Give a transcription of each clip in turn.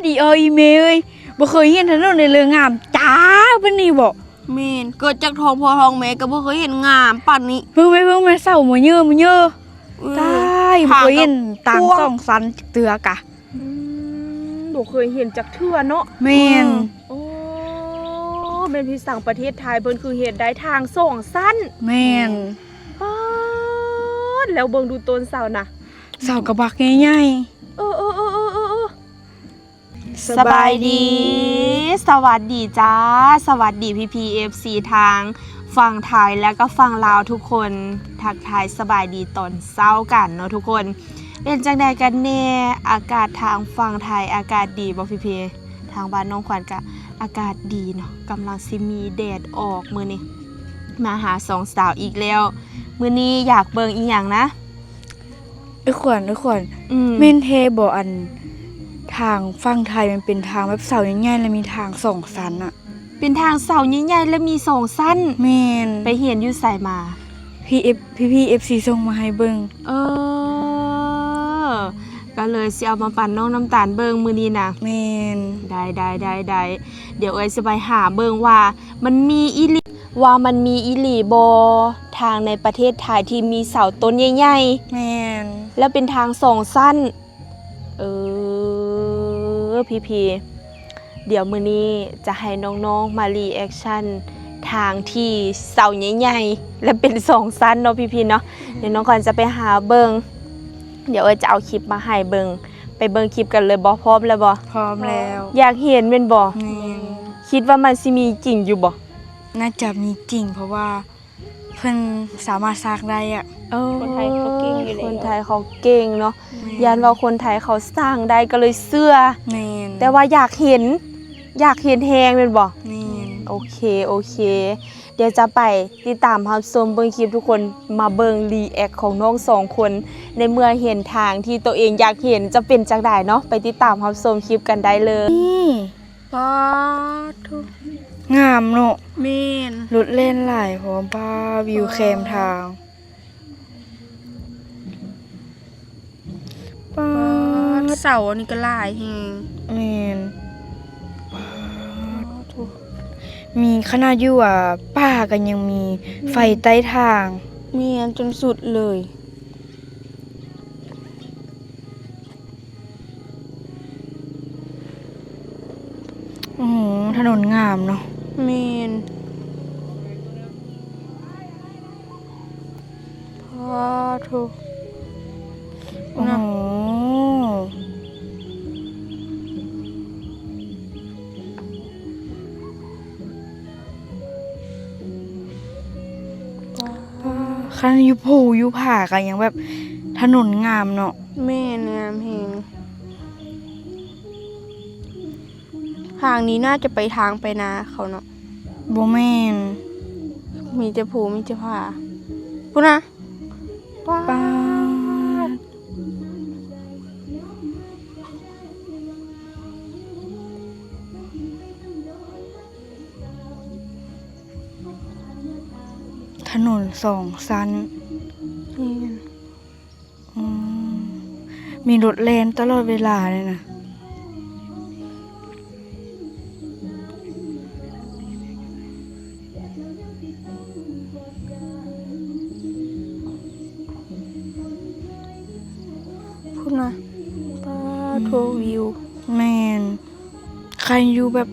ອີ ເອີ ອີແມ່ເອີຍ ບໍ່ເຄີຍເຫັນຖະໜົນໃດເລີຍ ງາມຈ້າປານນີ້ບໍ? ແມ່ນ ເກີດຈາກທ້ອງພໍ່ທ້ອງແມ່ກໍບໍ່ເຄີຍເຫັນງາມປານນີ້. ເບິ່ງແມ່ ເບິ່ງແມ່ ເສົາມາເຍີມາເຍີ ເອີ ຕາຍ ທາງກໍ ບໍ່ເຄີຍເຫັນທາງກວ້າງສອງຊັ້ນຈັກເທື່ອກະ. ອືມ ບໍ່ເຄີຍເຫັນຈັກເທື່ອເນາະ. ແມ່ນ ເອີ ໂອ້ ແມ່ນພິສັງປະເທດໄທເພິ່ນຄືເຮັດໄດ້ທາງສອງຊັ້ນ. ແມ່ນ ປາດ ແລ້ວເບິ່ງດູຕົ້ນເສົານະ ເສົາກະບັກໃຫຍ່ໆ. ເອີ ເອີ ເອີ ເອີ ເອີ ເອີ ສະບາຍດີ ສະຫວັດດີຈ້າ ສະຫວັດດີພີ່ໆ ເອັຟຊີ ທາງຝັ່ງໄທ ແລະກໍຝັ່ງລາວທຸກຄົນ ທັກທາຍສະບາຍດີຕອນເຊົ້າກັນເນາະທຸກຄົນ. ເປັນຈັ່ງໃດກັນແດ່ ອາກາດທາງຝັ່ງໄທ ອາກາດດີບໍ່ພີ່ໆ? ທາງບ້ານນ້ອງຂວັນກະອາກາດດີເນາະ ກຳລັງຊິມີແດດອອກມື້ນີ້ ມາຫາສອງສາວອີກແລ້ວ. ມື້ນີ້ຢາກເບິ່ງອີ່ຫຍັງນະ? ເອື້ອຍຂວັນ ເອື້ອຍຂວັນ ອືມ ແມ່ນແທ້ບໍ່ ອັນ ທາງຝັ່ງໄທມັນເປັນທາງແບບເສົາໃຫຍ່ໆ ແລ້ວມີທາງສອງຊັ້ນນະ? ເປັນທາງເສົາໃຫຍ່ໆ ແລ້ວມີສອງຊັ້ນ. ແມ່ນ ໄປເຫັນຢູ່ໃສມາ? ພີ່ເອັຟ ພີ່ໆ ເອັຟຊີ ສົ່ງມາໃຫ້ເບິ່ງ. ເອີ ກໍເລີຍຊິເອົາມາປັນນ້ອງນ້ຳຕານເບິ່ງມື້ນີ້ນະ. ແມ່ນ ໄດ້ໆໆໆ ດຽວເອື້ອຍຊິໄປຫາເບິ່ງວ່າມັນມີອີ່ຫຼີ ວ່າມັນມີອີ່ຫຼີບໍ່ ທາງໃນປະເທດໄທທີ່ມີເສົາຕົ້ນໃຫຍ່ໆ. ແມ່ນ ແລ້ວເປັນທາງສອງຊັ້ນ. ເອີ ພີ່ໆ ດຽວມື້ນີ້ຈະໃຫ້ນ້ອງໆມາຣີແອັກຊັນທາງທີ່ເສົາໃຫຍ່ໆ ແລະເປັນສອງຊັ້ນເນາະພີ່ໆເນາະ. ດຽວນ້ອງຂວັນຈະໄປຫາເບິ່ງ ດຽວເອື້ອຍຈະເອົາຄລິບມາໃຫ້ເບິ່ງ. ໄປເບິ່ງຄລິບກັນເລີຍບໍ່? ພ້ອມແລ້ວບໍ່? ພ້ອມແລ້ວ. ຢາກເຫັນແມ່ນບໍ່? ແມ່ນ. ຄິດວ່າມັນຊິມີຈິງຢູ່ບໍ່? ໜ້າຈະມີຈິງ ເພາະວ່າເພິ່ນສາມາດສ້າງໄດ້ອະ. ເອີ ຄົນໄທເຂົາເກັ່ງຢູ່ແລ້ວ ຄົນໄທເຂົາເກັ່ງເນາະ. ແມ່ນ ຢ້ານວ່າຄົນໄທເຂົາສ້າງໄດ້ກໍເລີຍເຊື່ອ. ແມ່ນ ແຕ່ວ່າຢາກເຫັນ ຢາກເຫັນແຮງແມ່ນບໍ່? ແມ່ນ. ໂອເຄ ໂອເຄ ດຽວຈະໄປຕິດຕາມຮັບຊົມເບິ່ງຄລິບ ທຸກຄົນມາເບິ່ງຣີແອັກຂອງນ້ອງສອງຄົນ ໃນເມື່ອເຫັນທາງທີ່ໂຕເອງຢາກເຫັນຈະເປັນຈັ່ງໃດເນາະ. ໄປຕິດຕາມຮັບຊົມຄລິບກັນໄດ້ເລີຍ. ນີ້ ປາດໂທ້ ງາມເນາະ. ແມ່ນ ລົດແລ່ນຫຼາຍ ເພາະວ່າ ປາດ ວິວແຄມທາງ. ປາດ ປາດ ເສົາອັນນີ້ກໍຫຼາຍແຮງ. ແມ່ນ ປາດໂທ້ ມີຂະໜາດຢູ່ ອ່າ ປ່າກໍຍັງມີໄຟໃຕ້ທາງ. ແມ່ນ ຈົນສຸດເລີຍ. ໂອ້ ຖະໜົນງາມເນາະ. ແມ່ນ ປາດໂທ້ ໂອ້ ນະ ປາດ ຄັນຢູ່ພູຢູ່ຜາກໍຍັງແບບຖະໜົນງາມເນາະ. ແມ່ນ ງາມແຮງ. ທາງນີ້ໜ້າຈະໄປທາງໄປນາເຂົາເນາະ. ບໍ່ແມ່ນ ມີແຕ່ພູມີແຕ່ຜາ ພຸ້ນນະ. ປາດ ປາດ ຖະໜົນສອງຊັ້ນ. ແມ່ນ ອືມ ມີລົດແລ່ນຕະຫຼອດເວລາເລີຍນະ. ພຸ້ນນະ ປາໂທ ອືມ ວິວ. ແມ່ນ ຄັນຢູ່ແບບ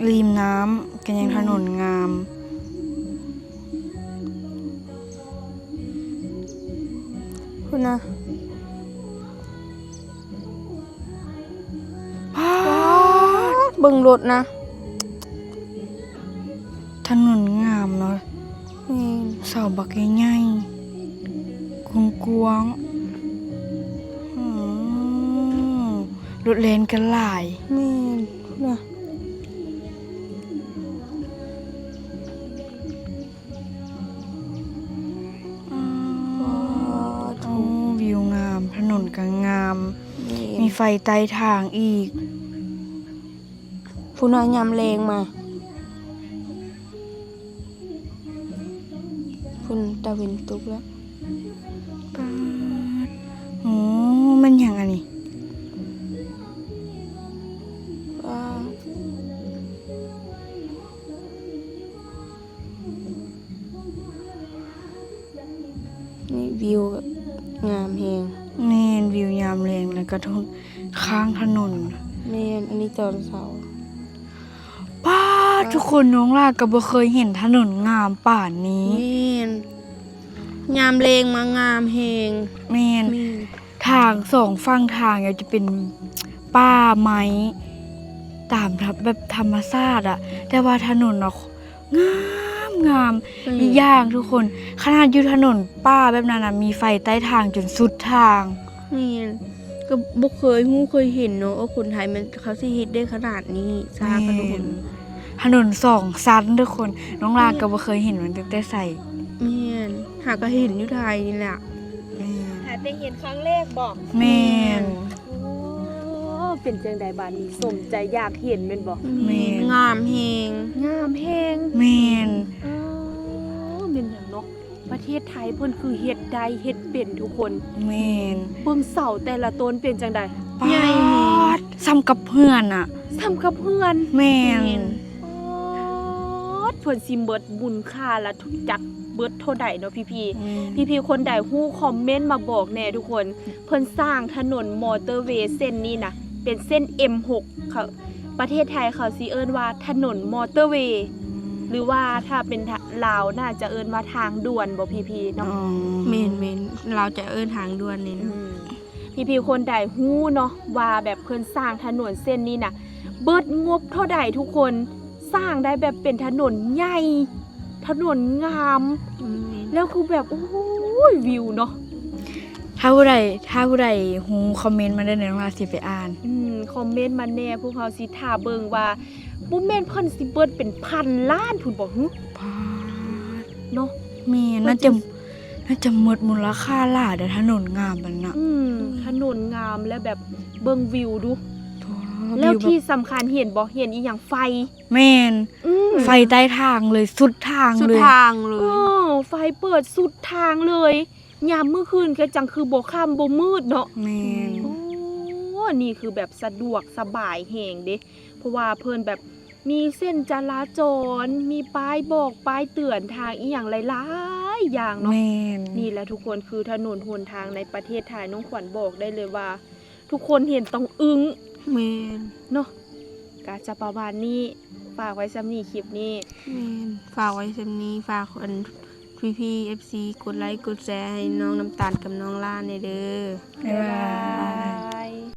ລິມນ້ຳກໍຍັງ ອືມ ຖະໜົນງາມ. ພຸ້ນນະ ປາດ ເບິ່ງລົດນະ. ຖະໜົນງາມເນາະ. ແມ່ນ ເສົາບັກໃຫຍ່ໆ ກວ້າງໆ. ອືມ ລົດແລ່ນກໍຫຼາຍ. ແມ່ນ ພຸ້ນນະ. ອືມ ວ້າວ ໂອ້ ວິວງາມ ຖະໜົນກໍງາມ. ແມ່ນ ມີໄຟໃຕ້ທາງອີກ. ພຸ້ນນະ ຍາມແລງມາ ພຸ້ນ ຕາເວັນຕົກແລ້ວ. ປາດ ໂອ້ ແມ່ນຫຍັງອັນນີ້? ທຸກ ຂ້າງຖະໜົນ. ແມ່ນ ອັນນີ້ຕອນເຊົ້າ. ປ້າດ ທຸກຄົນ ນ້ອງຫຼ້າກໍບໍ່ເຄີຍເຫັນຖະໜົນງາມປານນີ້. ແມ່ນ ຍາມແລງມາງາມແຮງ. ແມ່ນ ແມ່ນ ທາງສອງຝັ່ງທາງກໍຈະເປັນປ່າໄມ້ຕາມ ແບບທຳມະຊາດອະ ແຕ່ວ່າຖະໜົນນະ ງາມໆ. ແມ່ນ ອີກຢ່າງທຸກຄົນ ຂະໜາດຢູ່ຖະໜົນປ່າແບບນັ້ນນະ ມີໄຟໃຕ້ທາງຈົນສຸດທາງ. ແມ່ນ ກໍບໍ່ເຄີຍຮູ້ເຄີຍເຫັນເນາະ ວ່າຄົນໄທມັນ ເຂົາຊິເຮັດໄດ້ຂະໜາດນີ້ ສ້າງຖະໜົນ. ແມ່ນ ຖະໜົນສອງຊັ້ນທຸກຄົນ ນ້ອງຫຼ້າກໍບໍ່ເຄີຍເຫັນມັນຕັ້ງແຕ່ໃສ. ແມ່ນ ຫາກໍເຫັນຢູ່ໄທນີ້ແຫຼະ. ແມ່ນ ຫາແຕ່ເຫັນຄັ້ງແລກບໍ? ແມ່ນ ແມ່ນ. ໂອ້ ເປັນຈັ່ງໃດບາດນີ້ ສົມໃຈຢາກເຫັນແມ່ນບໍ່? ແມ່ນ ແມ່ນ ງາມແຮງ ງາມແຮງ. ແມ່ນ ໂອ້ ແມ່ນຫຍັງເນາະ ປະເທດໄທເພິ່ນຄືເຮັດໄດ້ເຮັດເປັນທຸກຄົນ. ແມ່ນ ເບິ່ງເສົາແຕ່ລະຕົ້ນເປັນຈັ່ງໃດ? ປາດ ໃຫຍ່ແຮງ ສ່ຳກັບເຮືອນອະ ສ່ຳກັບເຮືອນ. ແມ່ນ ແມ່ນ ປາດ ເພິ່ນຊິເບິດມູນຄ່າລະຈັກເບິດເທົ່າໃດເນາະ ພີ່ໆ. ແມ່ນ ພີ່ໆຄົນໃດຮູ້ຄອມເມັນມາບອກແດ່ທຸກຄົນ. ເພິ່ນສ້າງຖະໜົນມໍເຕີເວເສັ້ນນີ້ນະ ເປັນເສັ້ນເອັມຫົກ ເຂົາ ປະເທດໄທເຂົາຊິເອີ້ນວ່າຖະໜົນມໍເຕີເວ ຫຼືວ່າຖ້າເປັນ ທະ ລາວໜ້າຈະເອີ້ນວ່າທາງດ່ວນບໍພີ່ໆເນາະ? ອໍ ແມ່ນໆ ລາວຈະເອີ້ນທາງດ່ວນນີ້ນະ. ອືມ ພີ່ໆຄົນໃດຮູ້ເນາະວ່າແບບເພິ່ນສ້າງຖະໜົນເສັ້ນນີ້ນະ ເບິດງົບເທົ່າໃດທຸກຄົນ ສ້າງໄດ້ແບບເປັນຖະໜົນໃຫຍ່ ຖະໜົນງາມ. ອືມ ແລ້ວຄືແບບ ໂອ້ຍ ວິວເນາະ. ຖ້າຜູ້ໃດ ຖ້າຜູ້ໃດຮູ້ຄອມເມັນມາເດີ ນ້ອງຫຼ້າຊິໄປອ່ານ. ອືມ ຄອມເມັນມາແດ່ ພວກເຮົາຊິຖ້າເບິ່ງວ່າ ບໍ່ແມ່ນເພິ່ນຊິເບິດເປັນພັນລ້ານພຸ້ນບໍ? ຫື ປາດ ເນາະ. ແມ່ນ ເພິ່ນ ໜ້າຈະ ໜ້າຈະໝົດມູນລະຄ່າຫຼາຍເດີ ຖະໜົນງາມປານນັ້ນນະ. ອືມ ຖະໜົນງາມ ແລ້ວແບບເບິ່ງວິວດູ. ວ້າ ແລ້ວທີ່ສຳຄັນເຫັນບໍ່? ເຫັນອີ່ຫຍັງ? ໄຟ. ແມ່ນ ອືມ ໄຟໃຕ້ທາງເລີຍ ສຸດທາງເລີຍ ສຸດທາງເລີຍ. ເອີ ໄຟເປີດສຸດທາງເລີຍ. ຍາມມື້ຄືນກໍຈັ່ງຄືບໍ່ຄ່ຳບໍ່ມືດເນາະ. ແມ່ນ ໂອ້ ນີ້ຄືແບບສະດວກສະບາຍແຮງເດ້ ເພາະວ່າເພິ່ນແບບມີເສັ້ນຈະລາຈອນ ມີປ້າຍບອກປ້າຍເຕືອນທາງອີ່ຫຍັງຫຼາຍໆຢ່າງເນາະ. ແມ່ນ ນີ້ແຫຼະທຸກຄົນ ຄືຖະໜົນຫົນທາງໃນປະເທດໄທ ນ້ອງຂວັນບອກໄດ້ເລີຍວ່າ ທຸກຄົນເຫັນຕ້ອງອຶ້ງ. ແມ່ນ ເນາະ ກະຈະປະມານນີ້ ຝາກໄວ້ສ່ຳນີ້ ຄລິບນີ້. ແມ່ນ ຝາກໄວ້ສ່ຳນີ້ ຝາກອັນ ພີ່ໆ ເອັຟຊີ ກົດໄລກົດແຊໃຫ້ນ້ອງນ້ຳຕານກັບນ້ອງຫຼ້າແດ່ເດີ. ບາຍບາຍ.